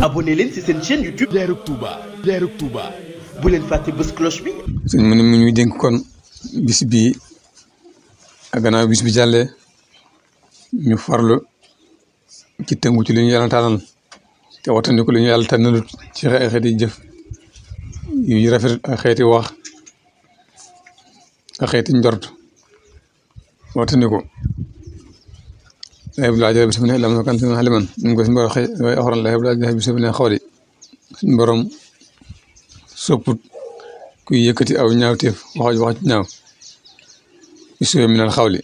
abonné leen ci seen chaîne YouTube Leerug Touba bu leen fàtte bës cloche bi. sëñ mu ne mu ñuy dénk kon bis bii ak gannaaw bis bi jàllee ñu farlu ci tëngu ci li ñu yàlla tànnal te wattandiku li ñu yàlla tànnalut ci ay xeeti jëf yu rafet ak xeeti wax ak xeeti njort wattandiku la yabla ajal bi sabine lam kan tan haliman ñu ko suñu borom xëy way axoran la yabla ajal bi sabine xawli suñu borom sopput kuy yëkkati aw ñaawteef wax ci ñaaw isuwe minal xawli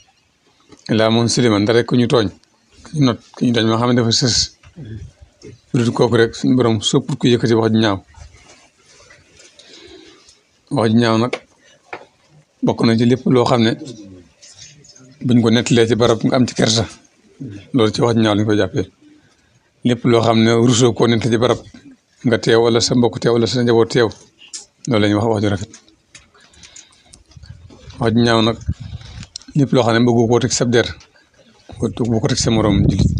laa moom siliman da rek ku ñu tooñ ku ñu tooñ moo xam ne dafa sës bu dul kooku rek suñu borom sopput kuy yëkkati wax ji ñaaw nag bokk na ci lépp loo xam ne buñ ko nettalee ci barab nga am ci kersa loolu ci wax ji ñaaw lañ koy jàppee lépp loo xam ne rusoo koo nettalee ci barab nga teew wala sa mbokk teew wala sa njaboot teew loolu la ñuy wax ju rafet wax ji ñaaw nag lépp loo xam ne bëggu koo teg sab der bu ko teg sa morom jullit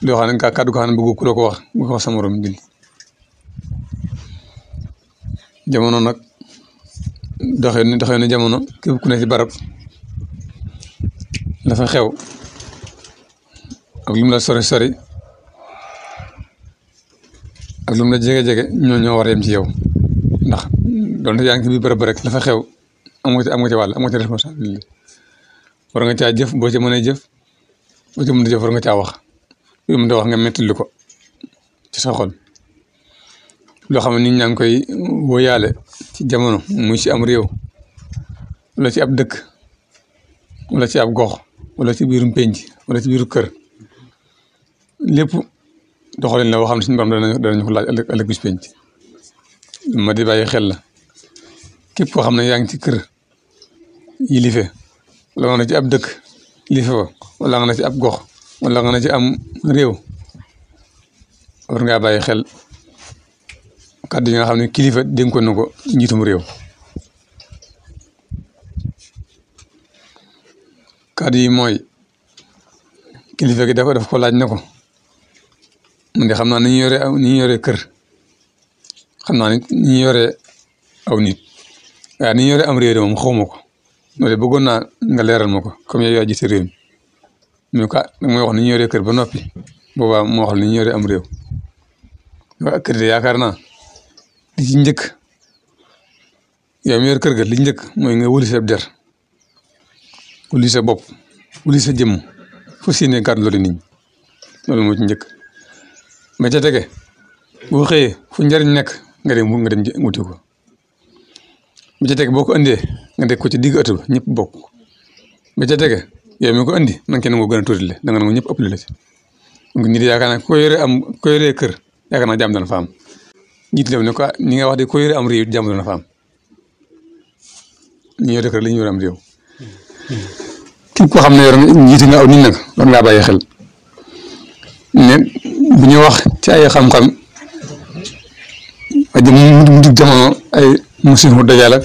loo xam ne kàddu ko xam ne bëggu ku la ko wax bu ko wax sa morom jullit jamono nag doxee na jamono képp ku ne ci barab la fa xew ak lu mu la sori ak lu mu la jege ñoo war a yem ci yow ndax doonte yaa ngi ci biir barab rek la fa xew am nga ci wàll am nga ci responsabilité war nga caa jëf boo ci mënee jëf boo ci mënee jëf war nga caa wax lu mu wax nga mettili ko ci sa xol loo xam ne nit ñaa ngi koy woyaale ci jamono muy ci am réew wala ci ab dëkk wala ci ab gox wala ci biirum penc wala ci biiru kër lépp doxalin la boo xam ne suñu borom danañu ko laaj ëllëg bis penc ma di bàyyi xel la képp koo xam ne yaa ngi ci kër yilife wala nga na ci ab dëkk yilife fa wala nga na ci ab gox wala nga na ci am réew war ngaa bàyyi xel kàddu yi nga xam ne kilifa dénkoon na ko njiitum réew kàddu yi mooy kilifa gi daf ko laaj na ko man de xam naa ni ñu yore kër xam naa ni ñu yore aw nit waaye ni ñu yore am réew de moom xawma ko loolu bëggoon naa nga leeral ma ko comme yow yaa jiite réew mi mais quoi mooy wax ni ñu yore kër ba noppi boobaa moo wax ni ñu yore am réew waaye kër de yaakaar naa li ci njëkk yow mi yor kër ga li ci njëkk mooy nga wuli sa der wuli sa bopp wuli sa jëmm fu si ne gàddu loolu nit ñi loolu moo ci njëkk ba ca tege boo xëyee fu njariñ nekk nga dem wuti ko ba ca tege boo ko andee nga deg ko ci digg ëtt ba ñëpp bokk ba ca tege yow mi ko andi man kenn nga gën a tuuti le da nga nangu ñëpp ëpp la ci donc nit yaakaar naa ko yore kër yaakaar naa jàmm dana fa am njiit la ne ko ñi nga wax de ko yore am réew jàmm dana fa am ñi yore kër li ñu yore am réew képp koo xam ne yor njiit nga aw nit nag war ngaa bàyyi xel ne bu ñuy wax ci ay xam-xam mu dugg jamono ay musimu dajal ak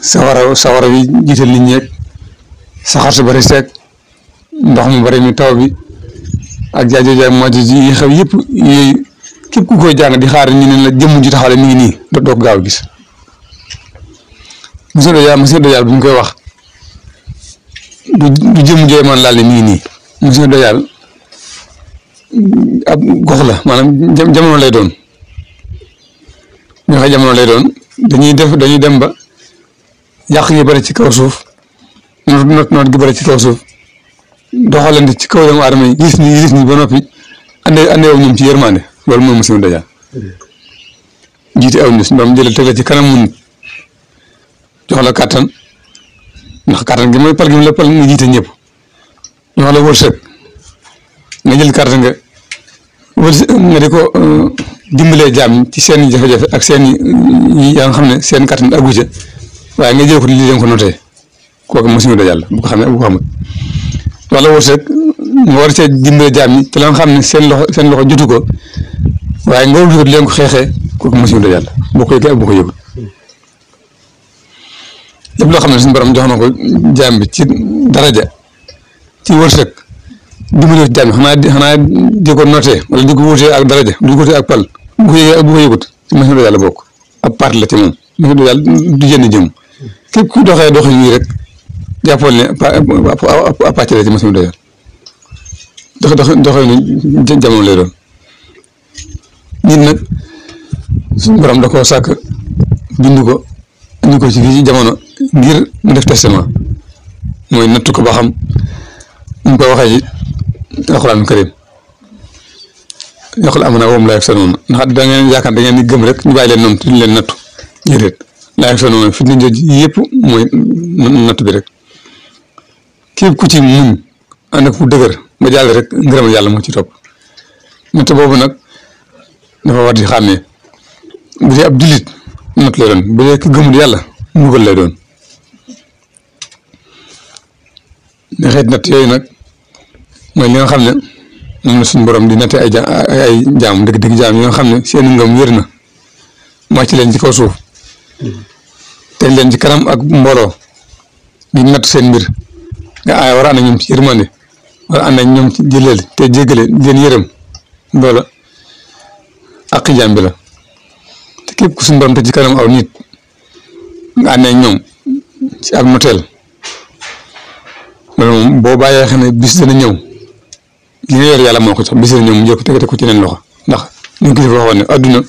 sawara bi jiital nit ñeeg saxaar su bari seeg ndox mu bari mi taw bi ak jaay moj yi xew yëpp yooyu képp ku koy jàng di xaar ñu ne la jëmm ji taxawale mi ngi nii doo ko gaaw a gis monsieur Dajal bu ñu koy wax du jëmm jooy man laal ne mi ngi nii monsieur Dajal ab gox la maanaam jamono lay doon ñu waxee jamono lay doon dañuy dem ba yàq gi bari ci kaw suuf noot gi bari ci kaw suuf doxalante ci kaw doomu aadama yi gis ni ba noppi andee ñoom ci yërmande loolu mooy musiba dajal jiite aw nit ñoom jëlee teg la ci kanam nit jox la kàttan ndax kàttan gi mooy pal gi mu la pal nga jiite ñëpp jox la wërsëg nga jël kàttan nga di ko dimbalee jaam ci seen i jafe-jafe ak seen i yaa nga xam ne seen kàttan aggu ca waaye nga jël ko lii leen ko notee kooku musiba dajal la bu ko xamee bu ko xamul wala wërsëg nga war cee dimbale jaam ñi te la nga xam ne seen loxo jotu ko waaye nga wut leen ko xeexee kooku musiba dajal la boo ko yëgee ak boo ko yëgul lépp loo xam ne suñu borom jox na ko jaam bi ci daraja ci wërsëg dimbali ci jàmm xanaa di ko noté wala di ko wutee ak daraja di ko wutee ak pal bu ko yëgee ak bu ko yëgut ci mission de yàlla bokk ab part la ci moom mission de yàlla du jënd jëm képp ku doxee doxin wii rek jàppoon ne a pàcc la ci mission de yàlla doxee nu jamono lay doon nit nag suñu borom da koo sàkk bind ko indi ko ci fii ci jamono ngir mu def testament mooy nattu ko ba xam ñu koy waxee ci alxuraan karim yaqul amanaa wa hum laa yaftanuun ndax da ngeen yaakaar da ngeen di gëm rek ñu bàyyi leen noonu te duñ leen nattu déedéet laa yaftanuun fi ñu jëj yëpp mooy nattu bi rek képp ku ci muñ ànd ak ku dëgër ba jàll rek ngërëmal yàlla moo ci topp nattu boobu nag dafa war di xàmmee bu dee ab jullit natt lay doon bu dee ki gëmul yàlla mbugal lay doon ne xeet natt yooyu nag mooy li nga xam ne moom la suñu borom di natte ay jaam dëgg-dëgg jaam yi nga xam ne seen ngëm wér na màcc leen ci kaw suuf teg leen ci kanam ak mbooloo di natt seen mbir nga aay war a ànd ak ñoom ci yërmande war a ànd ak ñoom ci jëleel te jéggale leen yërëm loola àq jaam bi la te képp ku suñu borom te ci kanam aw nit nga ànd ak ñoom ci ak noteel loolu moom boo bàyyee xam ne bis dana ñëw li nga yor yàlla moo ko sax bis dana ñëw mu jël ko tegate ko ci neen loxo ndax ñu ngi ko waxoon ne adduna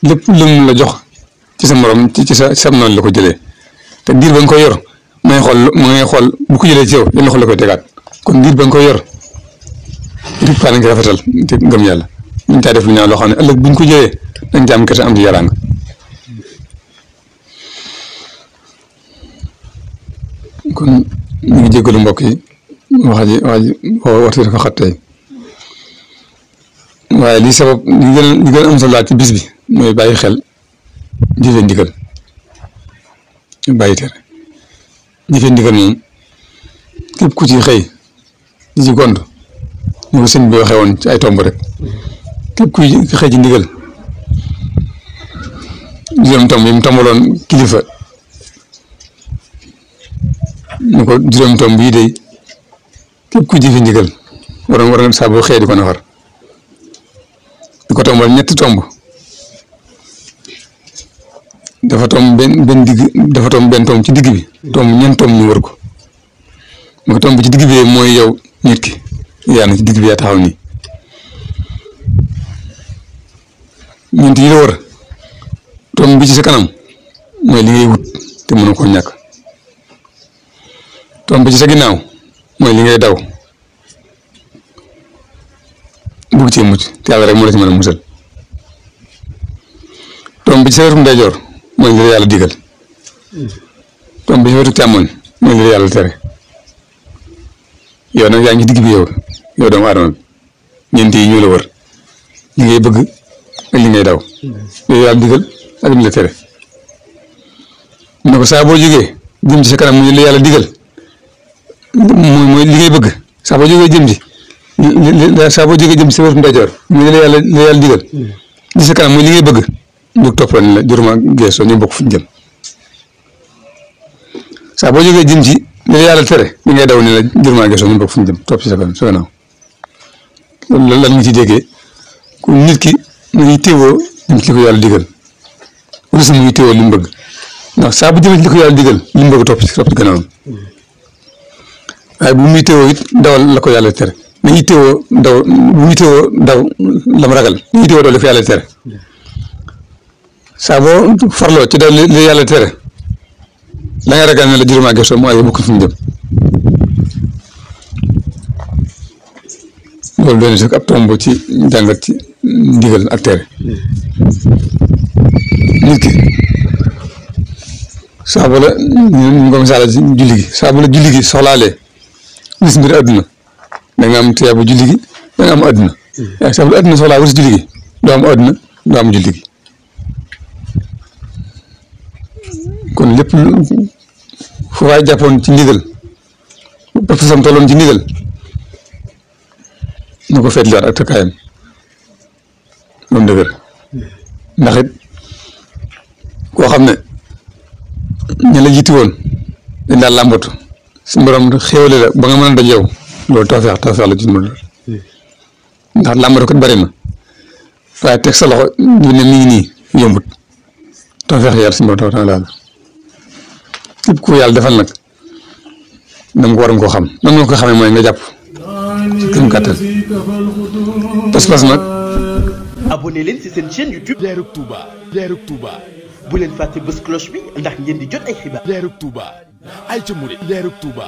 lépp lu mu la jox ci sa morom ci sa sam noonu la ko jëlee te diir ba nga koy yor ma ngay xool bu ko jëlee ci yow yan loxo la koy tegaat kon diir ba nga koy yor rek paa nañ ko rafetal te gëm yàlla ñu taa def lu ñaaw loo xam ne ëllëg buñ ko jëlee dañ ci am kese am ci yaraanga kon ñu ngi jégalu mbokk yi wax ji waxtu dafa xat tey waaye lii sabab li gën a am solo ci bis bi mooy bàyyi xel jëfe ndigal bàyyi tere jëfe ndigal moom képp ku ci xëy di ci gond ñu ko sëñ bi waxee woon ci ay tomb rek képp ku xëy ci ndigal juróom tomb yi mu tombaloon kilifa ñu ko juróom tomb bii day képp ku jëfe ndigal war nga saa boo xëy di ko nafar di ko tombal ñetti tomb dafa tomb benn tomb ci digg bi tomb ñeent tomb ñu wër ko mu ko tomb ci digg bi mooy yow nit ki yaa na ci digg bi yaa taxaw nii ñeent yi la wër tomb bi ci sa kanam mooy li ngay wut te mënu koo ñàkk tomb bi ci sa ginnaaw mooy li ngay daw bugg cee mucc te yàlla rek moo la ci mën a musal tomb bi ci sa wetu ndeyjoor mooy li la yàlla digal tomb bi ci wetu càmmoñ mooy li la yàlla tere yow nag yaa ngi ci digg bi yow doomu aadama bi ñeent yi ñu la wër li ngay bëgg ak li ngay daw li la yàlla digal ak li la tere ne ko saa boo jógee jëm ci sa kanam muy li yàlla digal mooy li ngay bëgg saa boo jógee jëm ci saa boo jógee jëm ci sa wetu ndeyjoor muy li yàlla digal ci sa kanam muy li ngay bëgg du toppal ni la juruma geesoo ñu bokk fu ñu jëm saa boo jógee jëm ci li yàlla tere li ngay daw ni la juruma geesoo ñu bokk fu ñu jëm topp ci sa kanam sa gannaaw loolu lan nga ci déggee ku nit ki mu ngi teewoo jëm ci li ko yàlla digal wala si mu ngi teewoo li mu bëgg ndax saa bu jëmee ci li ko yàlla digal li mu bëgg topp ci gannaawam waaye bu muy teewoo it dawal la ko yàlla tere nañuy teewoo daw bu muy teewoo daw la mu ragal nañuy teewoo daw li ko yàlla tere saa boo farloo ci daw li yàlla tere la nga ragal ne la juróomaa gëstoo mu ay bokk fu ñu jëm loolu doon na ab tomb ci jàngat ci ndigal ak tere nit ki saa bu la ñu ko misaala ci julli gi saa bu la julli gi soxlaalee gis mbir adduna da nga am tiyaabu julli gi da nga am adduna waaye saa bu la adduna soxlaa wut julli gi doo am adduna doo am julli gi kon lépp fu waay jàppoon ci ndigal ba fa sam tolloon ci ndigal ñu ko feetliwaat ak takkaayam moom dëgër ndax it koo xam ne ña la jiitu woon dañ daal làmbatu su borom xéwale la ba nga mën a daj yow loolu tawfeex la ci murid ndax làmbatu ko bari na waaye teg sa loxo ñu ne mi ngi nii yombut tawfeex yàlla suñu borom taala la képp ku yàlla defal nag dama ko waroon koo xam nan nga ko xamee mooy nga jàpp këm kàttan pas-pas nag. abonné leen ci seen chaîne YouTube Leerug Touba bu leen fàtte bës cloche bi ndax ngeen di jot ay xibaar. Leerug Touba ay ca murid Leerug Touba.